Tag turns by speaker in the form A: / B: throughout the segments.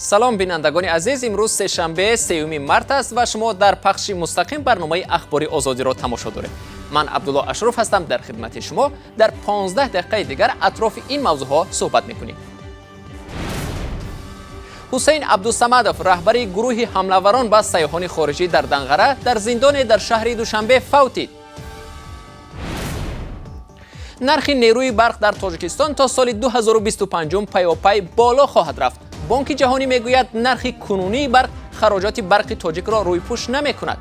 A: Салом, бинандагони азиз. Имрӯз сешанбе, 3 март аст ва шумо дар пахши мустақим барномаи Ахбори Озодиро тамошо доред. Ман Абдулло Ашруф ҳастам дар хидмати шумо. Дар 15 дақиқаи дигар атрофи ин мавзӯъҳо суҳбат мекунем. Ҳусейн Абдусамадов, раҳбари гурӯҳи ҳамлаварон ба сайёҳони хориҷӣ дар Данғара, дар зиндоне дар шаҳри Душанбе фавтид. Нархи нерӯи барқ дар Тоҷикистон то соли 2025 паёпай боло хоҳад рафт. Бонки Ҷаҳонӣ мегӯяд, нархи кунунии барқ хароҷоти Барқи Тоҷикро рӯйпӯш намекунад.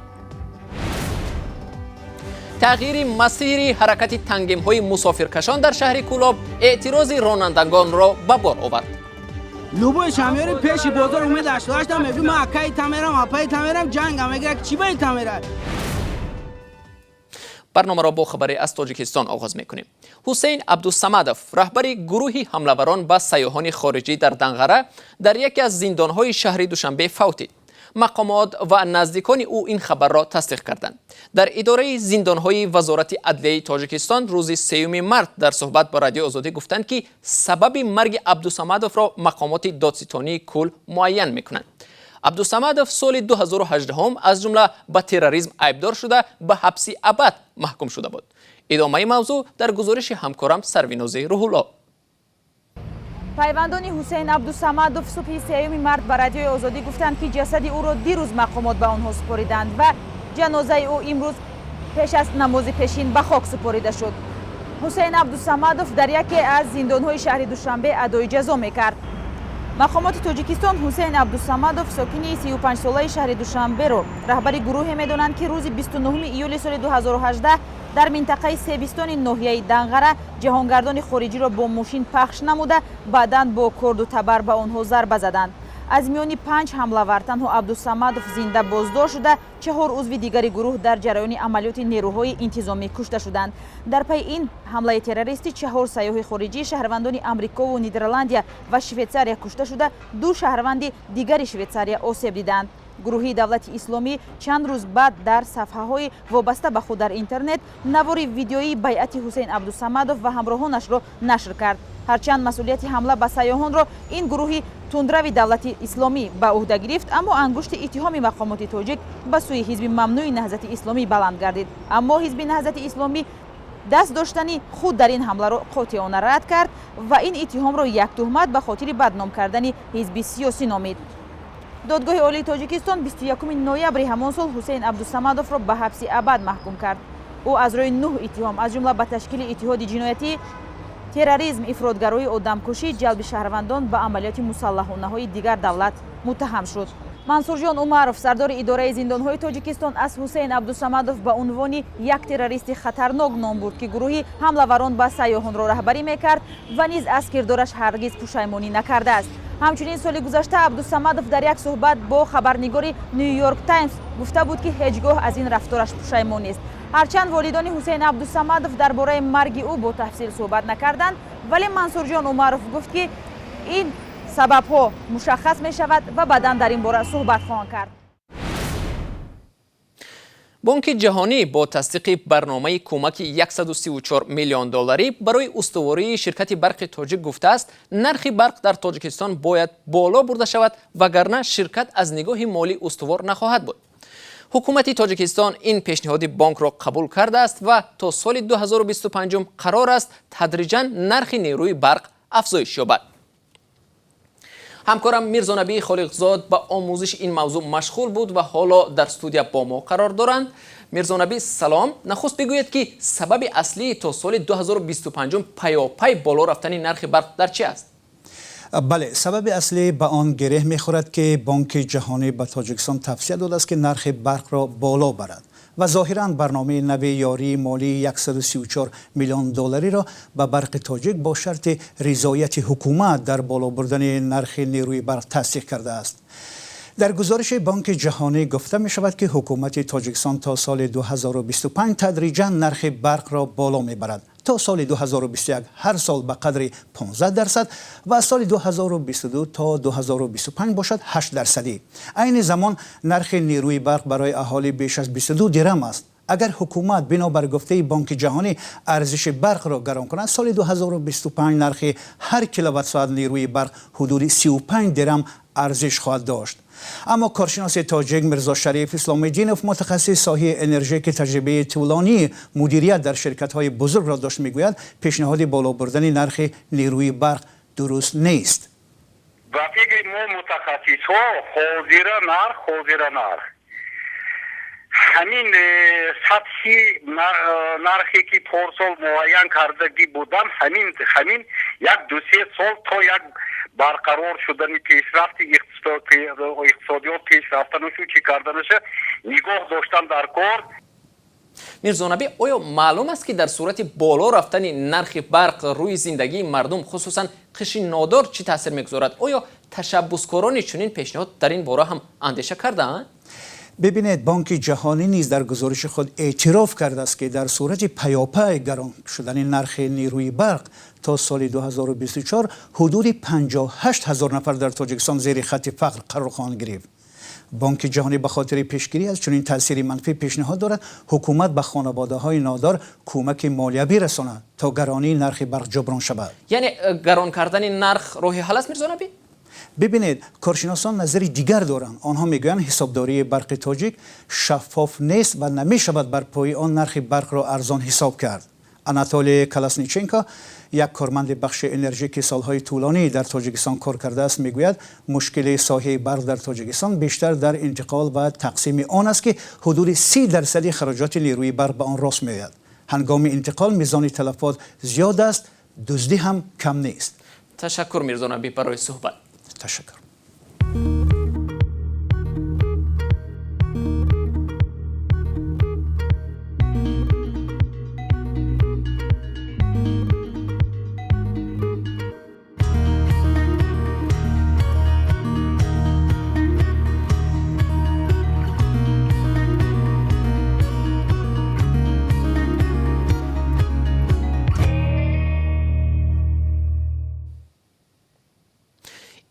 A: Тағйири масири ҳаракати тангемҳои мусофиркашон дар шаҳри Кӯлоб эътирози ронандагонро ба бор овард.
B: Любой шамёри пеши бозор умед 88 мегӯ, ман акаи тамерам, апаи тамерам, ҷанга мегира, чӣ баи тамера.
A: Барномаро бо хабаре аз Тоҷикистон оғоз мекунем. Ҳусейн Абдусамадов, раҳбари гурӯҳи ҳамлаварон ба сайёҳони хориҷӣ дар Данғара, дар яке аз зиндонҳои шаҳри Душанбе фавтид. Мақомот ва наздикони ӯ ин хабарро тасдиқ карданд. Дар идораи зиндонҳои Вазорати адлияи Тоҷикистон рӯзи 3 март дар суҳбат бо Радиои Озодӣ гуфтанд, ки сабаби марги Абдусамадовро мақомоти додситонии кул муайян мекунанд. Абдусамадов соли 2018 аз ҷумла ба терроризм айбдор шуда, ба ҳабси абад маҳкум шуда буд. Идомаи мавзӯъ дар гузориши ҳамкорам Сарвинози Рӯҳулло.
C: Пайвандони Ҳусейн Абдусамадов субҳи 3 март ба Радиои Озодӣ гуфтанд, ки ҷасади ӯро дирӯз мақомот ба онҳо супориданд ва ҷанозаи ӯ имрӯз пеш аз намози пешин ба хок супорида шуд. Ҳусейн Абдусамадов дар яке аз зиндонҳои шаҳри Душанбе адои ҷазо мекард. Мақомоти Тоҷикистон Ҳусейн Абдусамадов, сокини 35-солаи шаҳри Душанберо, раҳбари гурӯҳе медонанд, ки рӯзи 29 июли соли 2018 дар минтақаи Себистони ноҳияи Данғара ҷаҳонгардони хориҷиро бо мошин пахш намуда, баъдан бо корду табар ба онҳо зарба заданд. Аз миёни панҷ ҳамлавар танҳо Абдусамадов зинда боздошт шуда, чаҳор узви дигари гурӯҳ дар ҷараёни амалиёти нерӯҳои интизомӣ кушта шуданд. Дар пайи ин ҳамлаи террористӣ чаҳор сайёҳи хориҷӣ, шаҳрвандони Амрикову Нидерландия ва Швейтсария, кушта шуда, ду шаҳрванди дигари Швейтсария осеб диданд. Гурӯҳи Давлати Исломӣ чанд рӯз баъд дар сафҳаҳои вобаста ба худ дар интернет навори видеоии байъати Ҳусейн Абдусамадов ва ҳамроҳонашро нашр кард. Ҳарчанд масъулияти ҳамла ба сайёҳонро ин гурӯҳи тундрави Давлати Исломӣ ба ӯҳда гирифт, аммо ангушти иттиҳоми мақомоти тоҷик ба сӯи ҳизби мамнӯи Наҳзати Исломӣ баланд гардид. Аммо ҳизби Наҳзати Исломӣ даст доштани худ дар ин ҳамларо қотеона рад кард ва ин иттиҳомро як туҳмат ба хотири бадном кардани ҳизби сиёсӣ номид. Додгоҳи Олии Тоҷикистон 21 ноябри ҳамон сол Ҳусейн Абдусамадовро ба ҳабси абад маҳкум кард. Ӯ аз рӯи нӯҳ иттиҳом, аз ҷумла ба ташкили иттиҳоди ҷиноятӣ, терроризм, ифротгароӣ, одамкушӣ, ҷалби шаҳрвандон ба амалиёти мусаллаҳонаҳои дигар давлат муттаҳам шуд. Мансурҷон Умаров, сардори идораи зиндонҳои Тоҷикистон, аз Ҳусейн Абдусамадов ба унвони як террористи хатарнок ном бурд, ки гурӯҳи ҳамлаварон ба сайёҳонро раҳбарӣ мекард ва низ аз кирдораш ҳаргиз пушаймонӣ накардааст. Ҳамчунин соли гузашта Абдусамадов дар як суҳбат бо хабарнигори Ню Йорк Таймс гуфта буд, ки ҳеҷ гоҳ аз ин рафтораш пушаймон нест. Ҳарчанд волидони Ҳусейн Абдусамадов дар бораи марги ӯ бо тафсил суҳбат накарданд, вале Мансурҷон Умаров гуфт, ки ин сабабҳо мушаххас мешавад ва баъдан дар ин бора суҳбат хоҳанд кард.
A: Бонки Ҷаҳонӣ бо тасдиқи барномаи кӯмаки 134 миллион долларӣ барои устувории ширкати Барқи Тоҷик гуфтааст, нархи барқ дар Тоҷикистон бояд боло бурда шавад, вагарна ширкат аз нигоҳи молӣ устувор нахоҳад буд. Ҳукумати Тоҷикистон ин пешниҳоди бонкро қабул кардааст ва то соли 2025 қарор аст тадриҷан нархи нерӯи барқ афзоиш ёбад. Ҳамкорам Мирзонабии Холиқзод ба омӯзиши ин мавзӯъ машғул буд ва ҳоло дар студия бо мо қарор доранд. Мирзонабӣ, салом. Нахуст бигӯед, ки сабаби аслии то соли 2025 паёпай боло рафтани нархи барқ дар чи аст?
D: Бале, сабаби аслӣ ба он гиреҳ мехӯрад, ки Бонки Ҷаҳонӣ ба Тоҷикистон тавсия додааст, ки нархи барқро боло барад ва зоҳиран барномаи нави ёрии молии 134 миллион доллариро ба Барқи Тоҷик бо шарти ризояти ҳукумат дар боло бурдани нархи нерӯи барқ тасдиқ кардааст. Дар гузориши Бонки Ҷаҳонӣ гуфта мешавад, ки ҳукумати Тоҷикистон то соли 2025 тадриҷан нархи барқро боло мебарад: то соли 2021 ҳар сол ба қадри 15% ва аз соли 2022 то 2025 бошад 8 дарсадӣ. Айни замон нархи нерӯи барқ барои аҳолӣ беш аз 22 дирам аст. Агар ҳукумат бинобар гуфтаи Бонки Ҷаҳонӣ арзиши барқро гарон кунад, соли 2025 нархи ҳар киловатт-соат нерӯи барқ ҳудуди 35 дирам. Арзиш хоҳад дошт. Аммо коршиноси тоҷик Мирзо Шариф Исломиддинов, мутахассиси соҳаи энержӣ, ки таҷрибаи тӯлонии мудирият дар ширкатҳои бузургро дошт, мегӯяд, пешниҳоди боло бурдани нархи нерӯи барқ дуруст нест.
E: Ба фикри мо мутахассисҳо, ҳозира нарх ҳамин сатҳи нархе ки порсол муайян кардагӣ буданд, ҳамин як 2-3 сол то як барқарор шудани пешрафти иқтисодиёт, пешрафтанашу чӣ карданаша нигоҳ доштан дар кор.
A: Мирзонабӣ, оё маълум аст, ки дар сурати боло рафтани нархи барқ рӯи зиндагии мардум, хусусан қишри нодор, чӣ таъсир мегузорад? Оё ташаббускорони чунин пешниҳод дар ин бора ҳам андеша кардаанд?
D: Бибинед, Бонки Ҷаҳонӣ низ дар гузориши худ эътироф кардааст, ки дар сурати паёпай гарон шудани нархи нерӯи барқ то соли 2024 ҳудуди 58 ҳазор нафар дар Тоҷикистон зери хатти фақр қарор хоҳанд гирифт. Бонки Ҷаҳонӣ ба хотири пешгирӣ аз чунин таъсири манфӣ пешниҳод дорад, ҳукумат ба хонаводаҳои нодор кӯмаки молиявӣ расонад, то гаронии нархи барқ ҷуброн шавад.
A: Яъне гарон кардани нарх роҳи ҳал аст, Мирзонабӣ?
D: Бибинед, коршиносон назари дигар доранд. Онҳо мегӯянд, ҳисобдории Барқи Тоҷик шаффоф нест ва намешавад бар пои он нархи барқро арзон ҳисоб кард. Анатолий Каласниченко, як корманди бахши энержӣ, ки солҳои тӯлонӣ дар Тоҷикистон кор кардааст, мегӯяд, мушкили соҳаи барқ дар Тоҷикистон бештар дар интиқол ва тақсими он аст, ки ҳудуди 30 дарсади хароҷоти нерӯи барқ ба он рост меояд. Ҳангоми интиқол мизони талафот зиёд аст, дуздӣ ҳам кам нест.
A: Ташаккур, Мирзонабӣ, барои суҳбат.
D: Ташаккур.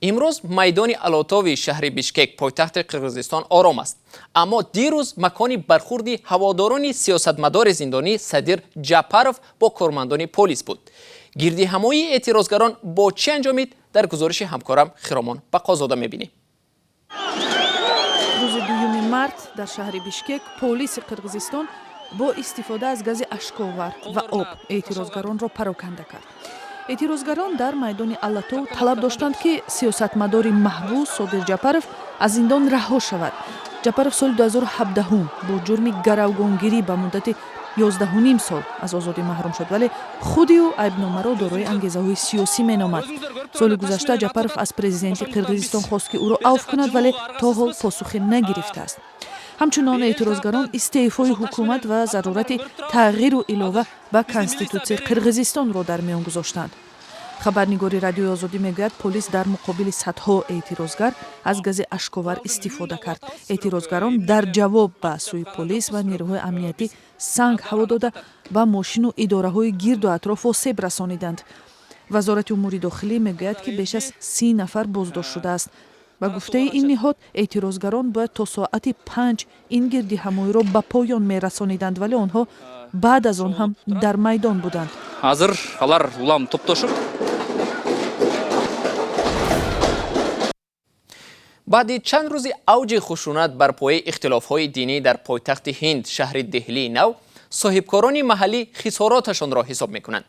A: Имрӯз майдони Алатови шаҳри Бишкек, пойтахти Қирғизистон, ором аст, аммо дирӯз макони бархурди ҳаводорони сиёсатмадори зиндонӣ Садир Ҷапаров бо кормандони полис буд. Гирдиҳамоии эътирозгарон бо чӣ анҷомид, дар гузориши ҳамкорам Хиромон Бақозода мебинем.
F: Рӯзи 2 март дар шаҳри Бишкек полиси Қирғизистон бо истифода аз гази ашковар ва об эътирозгаронро пароканда кард. Эътирозгарон дар майдони Алатов талаб доштанд, ки сиёсатмадори маҳбус Содир Ҷапаров аз зиндон раҳо шавад. Ҷапаров соли 2017 бо ҷурми гаравгонгирӣ ба муддати 11,5 сол аз озодӣ маҳрум шуд, вале худи ӯ айбномаро дорои ангезаҳои сиёсӣ меномад. Соли гузашта Ҷапаров аз президенти Қирғизистон хост, ки ӯро авф кунад, вале то ҳол посухе нагирифтааст. Ҳамчунон эътирозгарон истеъфои ҳукумат ва зарурати тағйиру илова ба конститутсияи Қирғизистонро дар миён гузоштанд. Хабарнигори Радиои Озодӣ мегӯяд, полис дар муқобили садҳо эътирозгар аз гази ашковар истифода кард. Эътирозгарон дар ҷавоб ба сӯи полис ва нерӯҳои амниятӣ санг ҳаво дода, ба мошину идораҳои гирду атроф осеб расониданд. Вазорати умури дохилӣ мегӯяд, ки беш аз 30 нафар боздошт шудааст. Ба гуфтаи ин ниҳод, эътирозгарон бояд то соати 5 ин гирдиҳамоиро ба поён мерасониданд, вале онҳо баъд аз он ҳам дар майдон буданд.
G: Азыр алар улам топтошуп.
A: Баъди чанд рӯзи авҷи хушунат бар пояи ихтилофҳои динӣ дар пойтахти Ҳинд, шаҳри Деҳлии Нав, соҳибкорони маҳаллӣ хисороташонро ҳисоб мекунанд.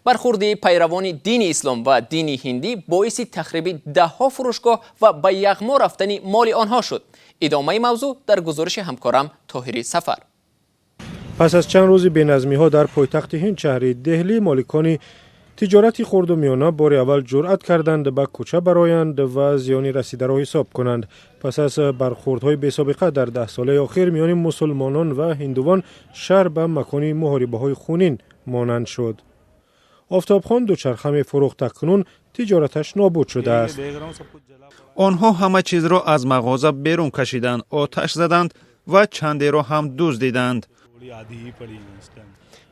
A: Бархурди пайравони дини ислом ва дини ҳиндӣ боиси тахриби даҳҳо фурӯшгоҳ ва ба яғмо рафтани моли онҳо шуд. Идомаи мавзӯъ дар гузориши ҳамкорам Тоҳири Сафар.
H: Пас аз чанд рӯзи беназмиҳо дар пойтахти Ҳинд, шаҳри Деҳлӣ, моликони тиҷорати хурду миёна бори аввал ҷуръат карданд ба кӯча бароянд ва зиёни расидаро ҳисоб кунанд. Пас аз бархурдҳои бесобиқа дар даҳсолаи охир миёни мусулмонон ва ҳиндувон, шаҳр ба макони муҳорибаҳои хунин монанд шуд. Офтобхон дучарха мефурӯхт, акнун тиҷораташ нобуд шудааст.
I: Онҳо ҳама чизро аз мағоза берун кашиданд, оташ заданд ва чандеро ҳам дуздиданд.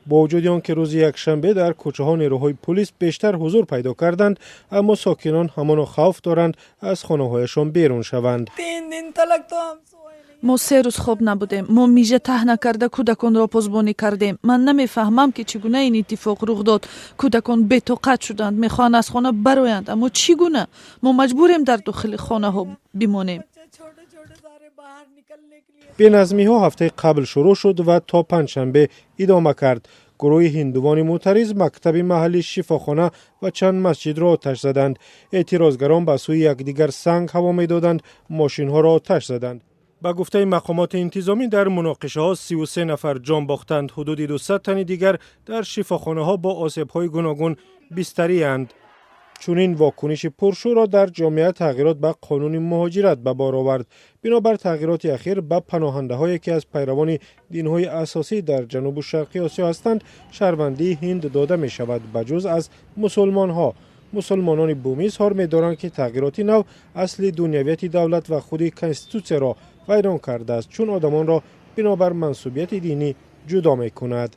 H: Бо вуҷуди он ки рӯзи якшанбе дар кӯчаҳо нерӯҳои пулис бештар ҳузур пайдо карданд, аммо сокинон ҳамоно хавф доранд аз хонаҳояшон берун шаванд.
F: Мо 3 рӯз хоб набудем. Мо мижа таҳ накарда кӯдаконро посбонӣ кардем. Ман намефаҳмам, ки чӣ гуна ин иттифоқ рух дод. Кӯдакон бетоқат шуданд, мехоҳанд аз хона бароянд, аммо чӣ гуна? Мо маҷбурем дар дохили хонаҳо бимонем.
H: Беназмиҳо ҳафтаи қабл шурӯъ шуд ва то панҷшанбе идома кард. Гурӯҳи ҳиндувони мӯътариз мактаби маҳаллӣ, шифохона ва чанд масҷидро оташ заданд. Эътирозгарон ба сӯи якдигар санг ҳаво медоданд, мошинҳоро оташ заданд. Ба гуфтаи мақомоти интизомӣ, дар муноқишаҳо 33 нафар ҷон бохтанд, ҳудуди 200 тани дигар дар шифохонаҳо бо осебҳои гуногун бистариянд. Чунин вокуниши пуршӯрро дар ҷомеа тағйирот ба қонуни муҳоҷират ба бор овард. Бинобар тағйироти ахир, ба паноҳандаҳое, ки аз пайравони динҳои асосӣ дар Ҷанубу Шарқи Осиё ҳастанд, шаҳрвандии Ҳинд дода мешавад, ба ҷуз аз мусулмонҳо. Мусулмонони бумӣ изҳор медоранд, ки тағйироти нав асли дунявияти давлат ва худи конститутсияро вайрон кардааст, чун одамонро бинобар мансубияти динӣ ҷудо мекунад.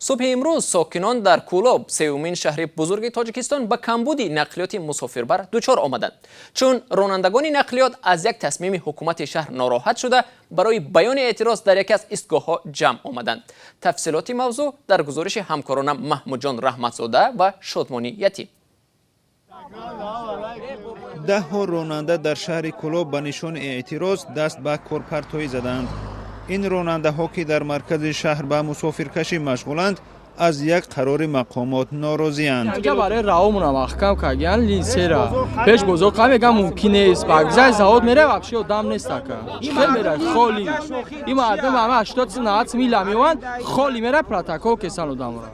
A: Субҳи имрӯз сокинон дар Кӯлоб, сеюмин шаҳри бузурги Тоҷикистон, ба камбуди нақлиёти мусофирбар дучор омаданд, чун ронандагони нақлиёт аз як тасмими ҳукумати шаҳр нороҳат шуда, барои баёни эътироз дар яке аз истгоҳҳо ҷамъ омаданд. Тафсилоти мавзӯъ дар гузориши ҳамкоронам Маҳмудҷон Раҳматзода ва Шодмонӣ Ятим.
I: Даҳҳо ронанда дар шаҳри Кӯлоб ба нишони эътироз даст ба корпартоӣ заданд. Ин ронандаҳо, ки дар маркази шаҳр ба мусофиркашӣ машғуланд, аз як қарори мақомот норозианд.
J: Барои раҳомона маҳкам кардиян, линсера пеш бозор қа мегам, мумкин нест. Вокзали завод мера, вообще одам нест, ака. Хел мера холи. Ин мардум ҳама 80, 90 мила меоянд, холи мера, протокол кесан одамро.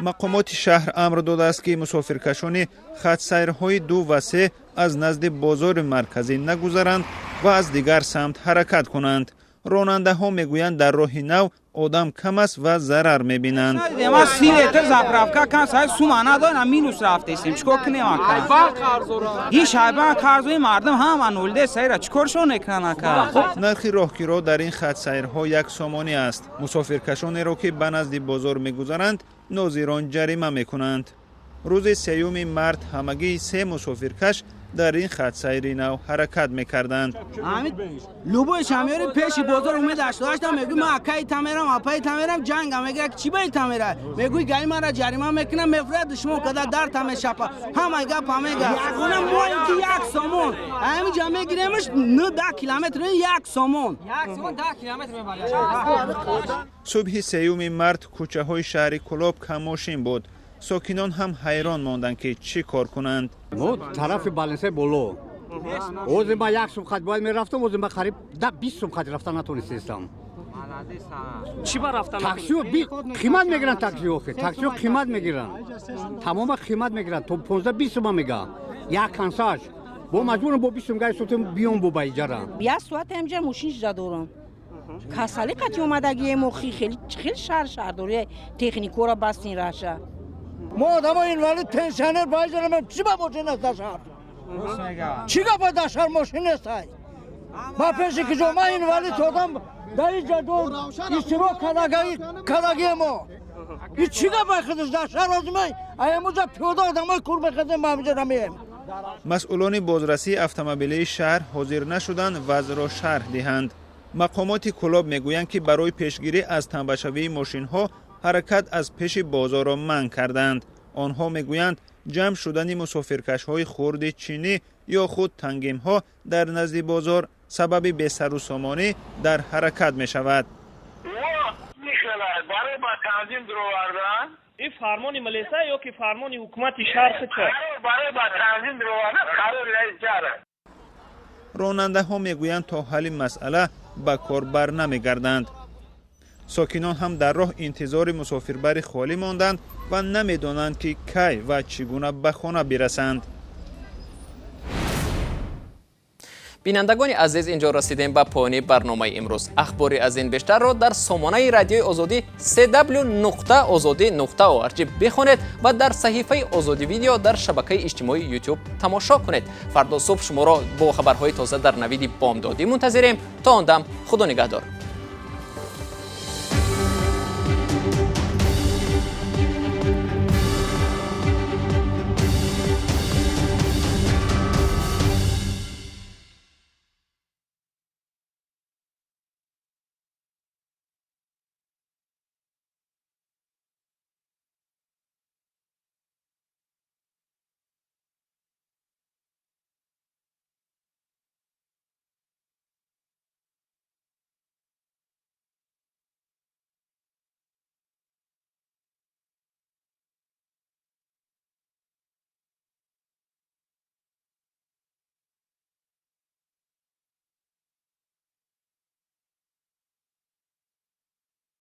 I: Мақомоти шаҳр амр додааст, ки мусофиркашони хатсайрҳои ду ва се аз назди бозори марказӣ нагузаранд ва аз дигар самт ҳаракат кунанд. Ронандаҳо мегӯянд, дар роҳи нав одам кам аст ва зарар мебинанд.
B: Ма 30 литр заправка кан сай сума надорам, минус рафтесем. Чикор кунем, ака? Ин шайбан қарзои мардум ҳама нулде сайра, чикоршон мекунан, ака?
I: Нархи роҳкиро дар ин хатсайрҳо 1 сомонӣ аст. Мусофиркашонеро, ки ба назди бозор мегузаранд, нозирон ҷарима мекунанд. Рӯзи 3 март ҳамагӣ се мусофиркаш дар ин хатсайри нав ҳаракат мекарданд.
B: Любой шамёри пеши бозор умед 88 мегӯй, ма акаи тамерам, апаи тамерам, ҷанга мегира, ки чӣ баи тамера мегӯй, гаи мара ҷарима мекунам, мефурад, душмон када дар тамешапа, ҳамаи гапа мега. Ягона моем, ки 1 сомон ҳамиҷа мегиремаш, 9, 10 километр 1 сомон.
I: Субҳи 3 март кӯчаҳои шаҳри Кӯлоб каммошин буд. Сокинон ҳам ҳайрон монданд, ки чӣ кор кунанд.
K: Мо тарафи больницаи боло. Ҳозир ман 1 сум хат бояд мерафтам, ҳозир ман қариб 20 сум хат рафта натонистестам.
G: Чӣ ба рафтан?
K: Таксио қимат мегиранд, таксио, охи таксио қимат мегиранд, тамома қимат мегиранд, то 15, 20 сума мега як кансаш. Бо маҷбурам бо 20 сум гай сотем биём бо ба иҷара.
L: Як соат ҳамҷа мошин шида дорам. Касали қати омадагием, охи хеле хеле шаҳр шаҳрдори техникора бастин раша.
M: Мо одамо инвалид, пенсионер баизарам, чӣ ба мошин нест дар шаҳр? Чӣ гапа, дар шаҳр мошин нестай? Ма пеши киҷо, ма инвалид одам, дар инҷа иштирок кардагие мо. И чӣ гапа худаш дар шаҳр озимай аямуҷа пиёда одамои кур мехезем, ба ҳамиҷа намеем.
I: Масъулони бозрасии автомобилии шаҳр ҳозир нашуданд вазъро шарҳ диҳанд. Мақомоти Кӯлоб мегӯянд, ки барои пешгирӣ аз тамбашавии мошинҳо ҳаракат аз пеши бозорро манъ карданд. Онҳо мегӯянд, ҷамъ шудани мусофиркашҳои хурди чинӣ ё худ тангимҳо дар назди бозор сабаби бесарусомонӣ дар ҳаракат мешавад.
E: Барои ба танзим дуровардан.
N: Ин фармони милиса ё ки фармони ҳукумати шаҳр ча?
E: Барои ба танзим дуровардан, қарори раиси шаҳр.
I: Ронандаҳо мегӯянд, то ҳалли масъала ба кор бар намегарданд. Сокинон ҳам дар роҳ интизори мусофирбари холӣ монданд ва намедонанд, ки кай ва чӣ гуна ба хона бирасанд.
A: Бинандагони азиз, инҷо расидем ба поёни барномаи имрӯз. Ахбори аз ин бештарро дар сомонаи Радиои Озодӣ cw.ozodi.org бихонед ва дар саҳифаи Озодӣ Видео дар шабакаи иҷтимоии Ютуб тамошо кунед. Фардо субҳ шуморо бо хабарҳои тоза дар Навиди бомдодӣ мунтазирем. То он дам, худо нигаҳдор.